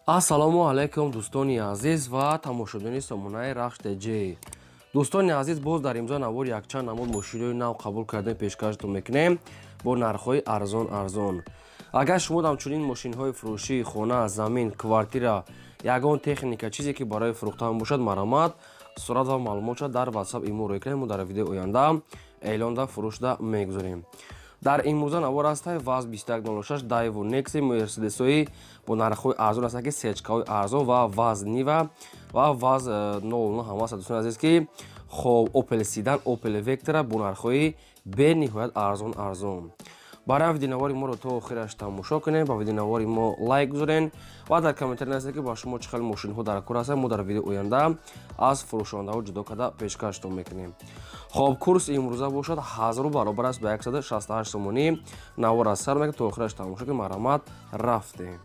Ассалому алайкум, дӯстони азиз ва тамошобинони сомонаи Рахш ТЖ. Дӯстони азиз, боз дар имзо навор якчанд намуд мошинои нав қабул кардем, пешкаштон мекунем бо нархҳои арзон арзон. Агар шумо ҳамчунин мошинҳои фурӯшӣ, хона, замин, квартира, ягон техника, чизе ки барои фурӯхтан бошад, марамат, сурат ва маълумотша дар WhatsApp, имо рӯй кунем, мо дар видеои оянда эълонда фурӯшда мегузорем. Дар имрӯза навор ҳастай ВАЗ 2106, Дайву, Некси, Мерседесҳои бо нархҳои арзон ҳастанд, ки сечкаҳои арзон ва ВАЗ Нива ва ВАЗ 09 ҳам ҳаст, дӯстони азиз, ки хоб, Опел седан, Опел Вектра бо нархҳои бениҳоят арзон арзон. Барои видеонавори моро то охираш тамошо кунем, ба видеонавори мо лайк гузорен ва дар комментарий нависед, ки ба шумо чӣ хел мошинҳо дар кор ҳастанд. Мо дар видеои оянда аз фурӯшондаҳо ҷудо карда пешкаштон мекунем. Хоб, курс имрӯза бошад 1000 баробар аст ба 168 сомонӣ. Навор аз сар мекунед, то охираш тамошо кунед. Марҳамат, рафтем.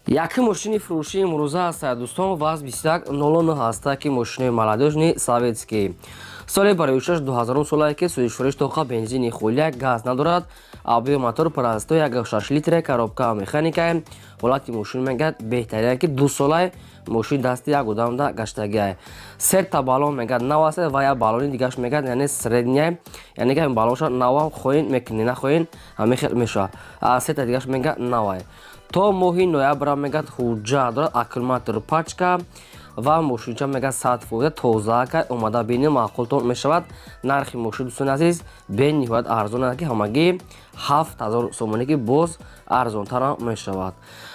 Якум мошини фурӯшии имрӯза ҳастад, дӯстон, ВАЗ 2109 ҳаста, ки мошинои молодёжный, советский, соли бароишаш 2000 солае, ки сӯзишвориш тоқа бензини холия, газ надорад. Объём мотор простой, 1,6 литра, коробка механика. Ҳолати мошин мегӯяд беҳтарин, ки 2 солай мошин дасти як одамда гаштагиай. Сета баллон мегӯяд нав аст ва як баллони дигаш мегӯяд, яъне средняя, яъне ки баллонша навам хоҳин мекунӣ, нахоҳин, ҳамин хел мешавад. Сета дигаш мегӯяд навай. То моҳи ноябрам мегӯяд ҳуҷҷат дорад, аккумулятор пачка ва мошинча мегӯяд 100% тоза. Омада бинем, маъқултон мешавад. Нархи мошин, дӯстони азиз, бениҳоят арзон аст, ки ҳамагӣ 7000 сомонӣ, ки боз арзонтарам мешавад.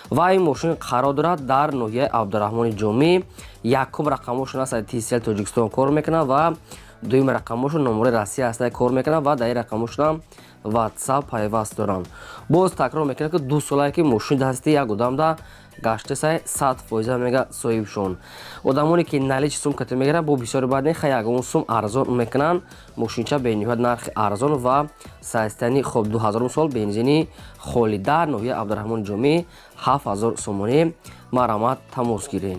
Ва ин мошин қарор дорад дар ноҳияи Абдураҳмони Ҷомӣ. Якум рақамошон аст, Тисел Тоҷикистон кор мекунад ва дуюм рақамошон номери Россия ҳаста, кор мекунад ва дар ин рақамошонам WhatsApp пайваст доранд. Боз такрор мекунад, ки 2 солае ки мошини дасти як одамда гаштасай, 100% мега соҳибшон. Одамоне ки наличный сум кате мегиранд, бо бисёри баъд неха ягон сум арзон мекунанд. Мошинча бениҳоят нархи арзон ва состояние хоб, 2000 сол, бензини холи, дар ноҳияи Абдураҳмони Ҷомӣ, 7000 сомонӣ. Марҳамат, тамос гиред.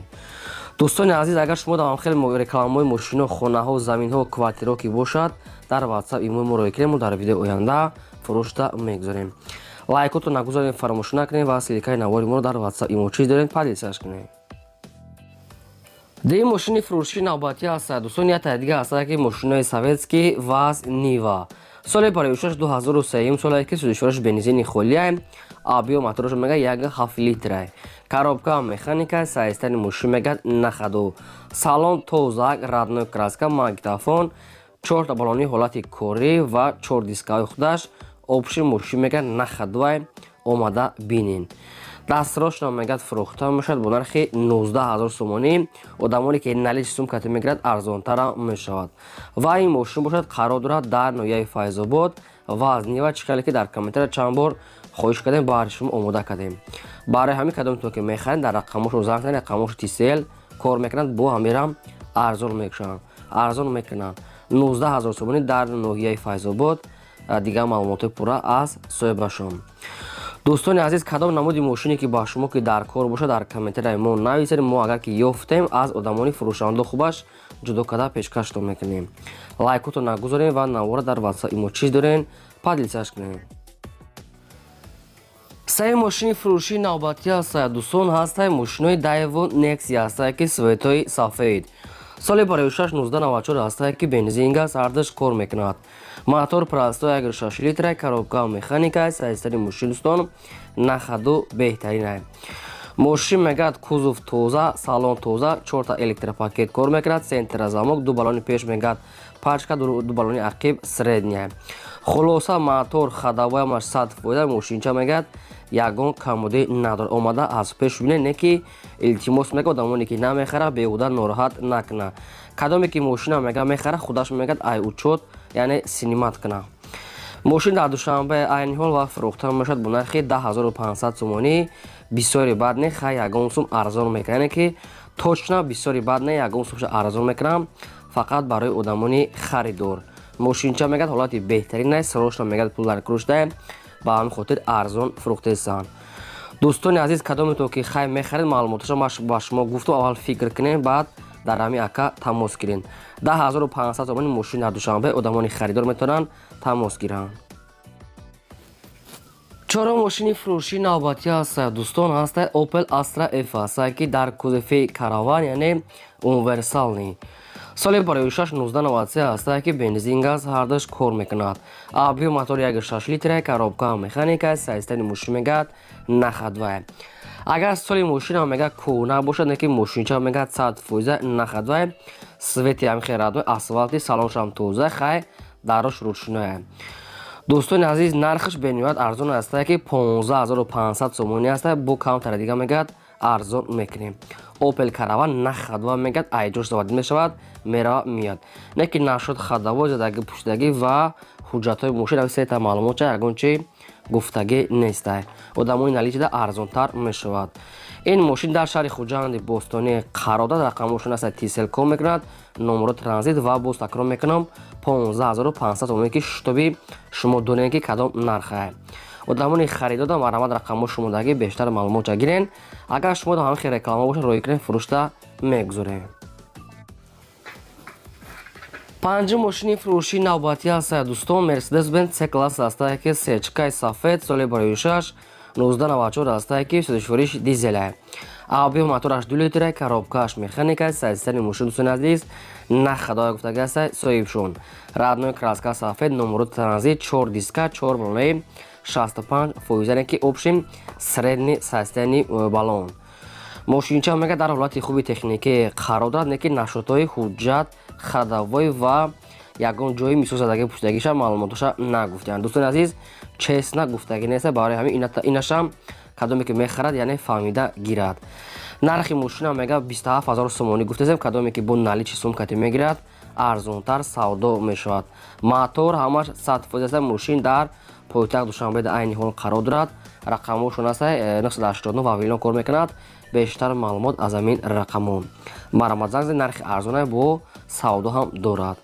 Дӯстони азиз, агар шумо дар хеле рекламаҳои мошино, хонаҳо, заминҳо, квартираҳо ки бошад, дар WhatsApp, имои мо рӯй кунем, мо дар видеои оянда фурӯшда мегузорем. Лайкотро нагузорем, фаромӯш накунем ва ссылкаи навори моро дар WhatsApp, имо чиз дорем, поделиться кунем. Дигар мошини фурӯшии навбатӣ ҳастад, дӯстон, як таи дига ҳастад, ки мошинои советский, ВАЗ Нива, соли бароишаш 2003 солае, ки сӯзишвораш бензини холия, объём мотораш мега 1,7 литра, коробка механика. Состояние мошин мегӯяд на ходу, салон тозак, родной краска, магнитофон, чорта баллони ҳолати корӣ ва чор дискаҳои худаш. Общий мошин мегӯяд на ходовай, омада бинен. Дастрошно мегӯяд фурӯхта мешавад бо нархи 19 000 сомонӣ. Одамоне ки наличный сум кате мегирад, арзонтара мешавад. Ва ин мошин бошад қарор дорад дар ноҳияи Файзобод. ВАЗ Нива, чӣ хеле ки дар комментария чанд бор хоҳиш кардем, баҳри шумо омода кардем. Барои ҳамин кадомтон ки мехаред, дар рақамошо занг занед. Рақамошо Тисел кор мекунанд, бо ҳамирам арзон мекушанд, арзон мекунанд. 19 000 сомонӣ дар ноҳияи Файзобод. Дигар маълумотҳои пурра аз соҳибашон. Дӯстони азиз, кадом намуди мошине ки ба шумо ки дар кор бошад, дар комментарияи мо нависед. Мо агар ки ёфтем, аз одамони фурӯшандао хубаш ҷудо карда пешкаштон мекунем. Лайкотро нагузорем ва навора дар WhatsApp, имо чиз дорен, поделиться кунем. Саи мошини фурӯшии навбатӣ ҳастад, дӯстон, ҳастай мошинои Дайву, Некси ҳастае, ки цветои сафед, соли бароишаш 1994 ҳастае, ки бензин, газ ҳардаш кор мекунад. Мотор простой, 1,6 литра, коробка механика. Состояние мошин, дӯстон, на ходу, беҳтаринай. Мошин мегӯяд кузов тоза, салон тоза, чорта электропакет кор мекунад, центра замок, ду баллони пеш мегӯяд пачка, ду баллони ақиб средняя. Хулоса, мотор ходовоямаш 100%. Мошинча мегӯяд ягон камбудӣ надорад. Омада аз пеш бинед. Не ки илтимос мекунад, одамоне ки намехара, беҳуда нороҳат накуна. Кадоме ки мошина мега мехара, худаш мегӯяд ай учёт, яъне снимать куна. Мошин дар Душанбе айни ҳол ва фурӯхта мешавад бо нархи 10 500 сомонӣ. Бисёри бад не, хай ягон сум арзон мекунад, яъне ки точно бисёри бад не, ягон сумша арзон мекунам, фақат барои одамони харидор. Мошинча мегӯяд ҳолати беҳтарин аст, срочно мегӯяд пул дар курушда, ба ҳамин хотир арзон фурӯхтаистанд. Дӯстони азиз, кадометон ки хай мехаред, маълумоташа ман ба шумо гуфтам, аввал фикр кунем, баъд дар ҳамин ака тамос гиред. 10 500 сомони мошин дар Душанбе, одамони харидор метавонанд тамос гиранд. Чорум мошини фурӯшӣ навбатӣ аст, дӯстон, ҳаста Opel Astra F аст, ки дар кузови караван, яъне универсальный, соли барои 1993 ҳаста, ки бензин, газ ҳардаш кор мекунад. Объём мотор 1,6 литра, коробка механика, состояние мошин мегӯяд на ходовая. Агар соли мошинам мега кӯҳна бошад, не ки мошинча мегӯяд 100% на ходовая. Цвети ҳамихе родной, асфалти, салоншам тоза, хай дарош рӯшное. Дӯстони азиз, нархаш бениҳоят арзон аста, ки 15 500 сомонӣ аста. Бо камтара дига мегӯяд арзон мекунем. Опел Караван на ходовая, мегӯяд айҷош заводить мешавад, мерава, меяд, не ки нашуд ходовой, задагӣ, пуштагӣ ва ҳуҷҷатҳои мошин, ами сета маълумотча ягон чи гуфтагӣ нестай. Одамои наличида арзонтар мешавад. Ин мошин дар шаҳри Хуҷанди бостонӣ қарор дорад. Рақамошон аста, Тисел кор мекунад, номеро транзит. Ва боз такрор мекунам, 15 500 сомонӣ, ки шутоби шумо донед, ки кадом нархае. Одамони харидода марҳамат, рақамҳо шумодагӣ, бештар маълумотча гирен. Агар шумо ҳамин хел реклама бошад, роҳӣ кунед, фурӯшта мегузорем. Панҷум мошини фурӯшии навбатӣ аст, дӯстон, Мерседес Бенз С класс аст, ки сечкаи сафед, соли барои 6 1994 аст, ки сӯзишвориш дизеле, объём мотораш 2 литра, коробкааш механика. Состояние мошин, дӯстони азиз, на ходовая гуфтаги аст соҳибшон. Родной краска сафед, номеро транзит, чор диска, чор балонаи 65%, яъне ки общем средний состояние баллон. Мошинча мега дар ҳолати хуби техникӣ қарор дорад, не ки нашотҳои ҳуҷҷат, ходовой ва ягон ҷои мисол задаги пуштагиша маълумотоша нагуфтаанд. Дӯстони азиз, честно гуфтагӣ нест, барои ҳамин инашам кадоме ки мехарад, яъне фаҳмида гирад. Нархи мошина мега 27 ҳазор сомонӣ гуфтасем. Кадоме ки бо наличный сумкати мегирад, арзонтар савдо мешавад. Мотор ҳамаш 100% аст. Мошин дар пойтахт Душанбе дар айни ҳол қарор дорад. Рақамҳошон аст 989, Вавилон кор мекунад. Бештар маълумот аз ҳамин рақамҳо марҳамат занг. Нархи арзона бо савдо ҳам дорад.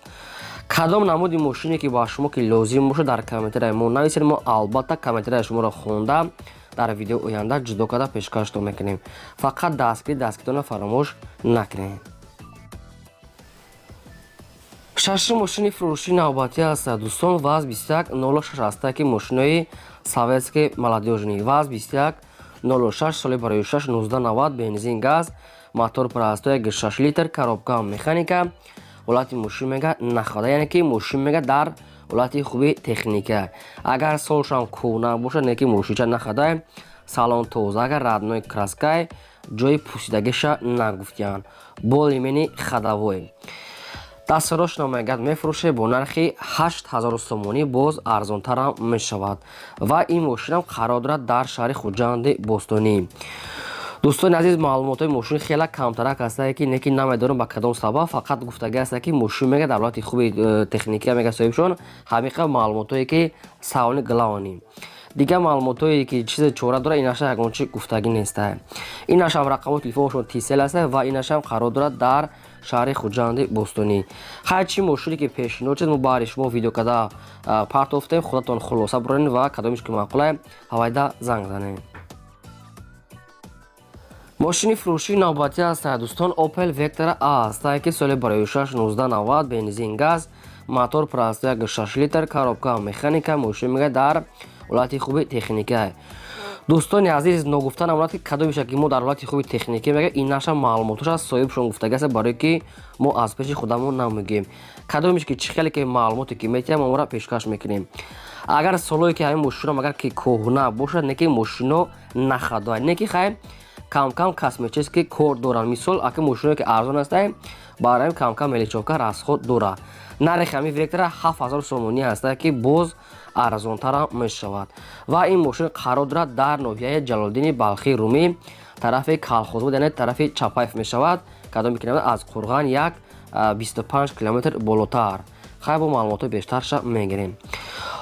Кадом намуди мошине ки ба шумо ки лозим бошад, дар комментарияи мо нависед. Мо албатта комментарияи шуморо хонда, дар видеои оянда ҷудо карда пешкаштон мекунем. Фақат дастгирӣ, дастгиритонро фаромӯш накунед. Шашум мошини фурӯшии навбатӣ аст, дӯстон, ВАЗ 2106 аст, ки мошинои советский молодёжный. ВАЗ 2106, соли барои 6 1990, бензин, газ, мотор простой, 6 литр, коробка механика. Ҳолати мошин мега на ходовая, яъне ки мошин мега дар ҳолати хуби техника. Агар солшам кӯҳна бошад, не ки мошинча на ходовая, салон тоза, агар родной краскай, ҷои пӯсидагиша нагуфтиянд, более-менее ходовой. Дастрош мегӯяд мефурӯшед бо нархи 8000 сомонӣ, боз арзонтарам мешавад. Ва ин мошинам қарор дорад дар шаҳри Хуҷанди бостонӣ. Дӯстони азиз, маълумотҳои мошин хеле камтарак ҳастае, ки неки намедонам ба кадом сабаб, фақат гуфтагӣ ҳаста, ки мошин мега дар ҳолати хуби техникия мега соҳибшон. Ҳамиқа маълумотҳое ки самый главный. Дигар маълумотҳое ки чизе чора дорад, инаша ягон чи гуфтагӣ неста. Инашам рақамҳои телефоншон Тисел аста ва инашам қарор дорад дар шаҳри Хуҷанди бостонӣ. Ҳар чи мошине ки пешниҳод шуд, мо баҳри шумо видео карда партофтем. Худатон хулоса бурен ва кадомиш ки маъқулае, ҳавайда занг занед. Мошини фурӯшии навбатӣ аст, дӯстон, Opel Vectra A аст, ки соли барои 6 1990, бензин, газ, мотор простой, 6 литр, коробка механика. Мошин мега дар ҳолати хуби техника. Дӯстони азиз, ногуфта намонад, ки кадомиша ки мо дар ҳолати хуби техникӣ мега, ин наша маълумотош аст, соҳибшон гуфтагӣ аст, барое ки мо аз пеши худамон намегӯем. Кадомиш ки чӣ хеле ки маълумоте ки метиҳам, мо ора пешкаш мекунем. Агар солое ки ҳамин мошино агар ки кӯҳна бошад, не ки мошино на ходовая, не ки хай камкам косметический кор доранд. Мисол, аки мошиное ки арзон астае, барои камкам мелочёвка расход дорад. Нархи ҳамин Вектора 7000 сомонӣ ҳаста, ки боз арзонтарам мешавад. Ва ин мошин қарор дорад дар ноҳияи Ҷалолиддини Балхии Румӣ, тарафи Калхозобод, яъне тарафи Чапаев мешавад. Кадоме ки аз Қурған як 25 километр болотар. Хай, бо маълумотҳои бештарша мегирем.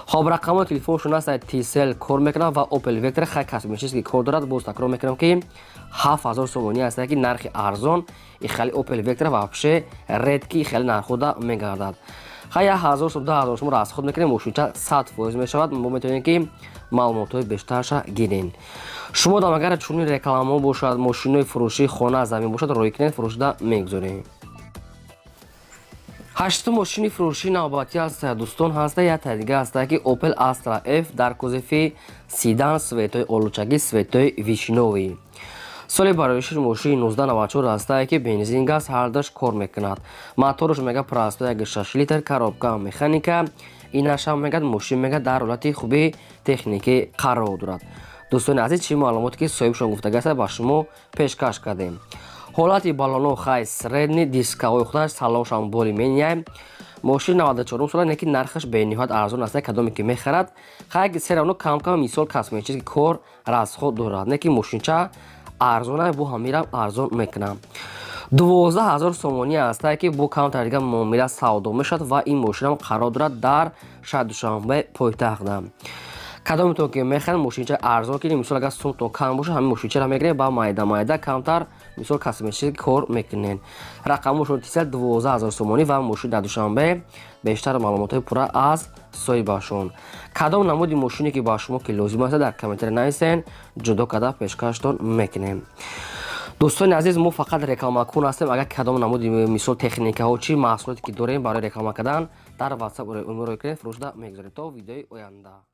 Хоб, рақамҳои телефоншон аст, Тисел кор мекунад ва Opel Vectra хай косметический кор дорад. Боз такрор мекунам, ки 7000 сомонӣ аст, ки нархи арзон. И хеле Opel Vectra вообще редкий хеле нархода мегардад. Хай, 1000 сом, 2000 сом расход мекунем, мошинча 100% мешавад. Мо метавонем ки маълумотҳои бештарша гирем. Шумо дам агар чунин рекламаҳо бошад, мошинои фурӯшии хона, замин бошад, роҳӣ кунед, фурӯшда мегузорем. Ҳаштум мошини фурӯшии навбатӣ ҳаста, дӯстон, ҳаста як дига ҳаста, ки Opel Astra F дар кузови седан, цветои олучагӣ, цветои вишнёвый. Соли бароиши мошини 1994 ҳастае, ки бензин, газ ҳардаш кор мекунад. Мотораш, мега, простой 1,6 литр, коробка механика. Инашам, мегад, мошин, мега, дар ҳолати хуби техникӣ қарор дорад. Дӯстони азиз, чӣ маълумоте ки соҳибшон гуфтагаста, ба шумо пешкаш кардем. Ҳолати балоно хай средний, дискаҳои худаш, салоншам более-менее. Мошин 94 сола, не ки нархаш бениҳоят арзон аст. Кадоме ки мехарад, хай всё равно кам-кам, мисол, косметический кор, расход дорад, не ки мошинча арзона, бо ҳамирам арзон мекунам. 12 000 сомонӣ ҳастае, ки бо камтар дига муомила савдо мешавад. Ва ин мошинам қарор дорад дар шаҳри Душанбе, пойтахтда. Кадометон ки мехаред, мошинча арзон ки, мисол, агар сумтон кам бошад, ҳамин мошинчаро мегиред, ба майда майда камтар, мисол, косметический кор мекунед. Рақамошон тисел, 12 000 сомонӣ ва мошин дар Душанбе. Бештар маълумотҳои пурра аз соҳибашон. Кадом намуди мошине ки ба шумо ки лозим аст, дар комментария нависен, ҷудо карда пешкаштон мекунем. Дӯстони азиз, мо фақат рекламакун ҳастем. Агар кадом намуди, мисол, техникаҳо, чӣ маҳсулоте ки дорем барои реклама кардан, дар WhatsApp умрои кунед, фурӯшда мегузорем. То видеои оянда.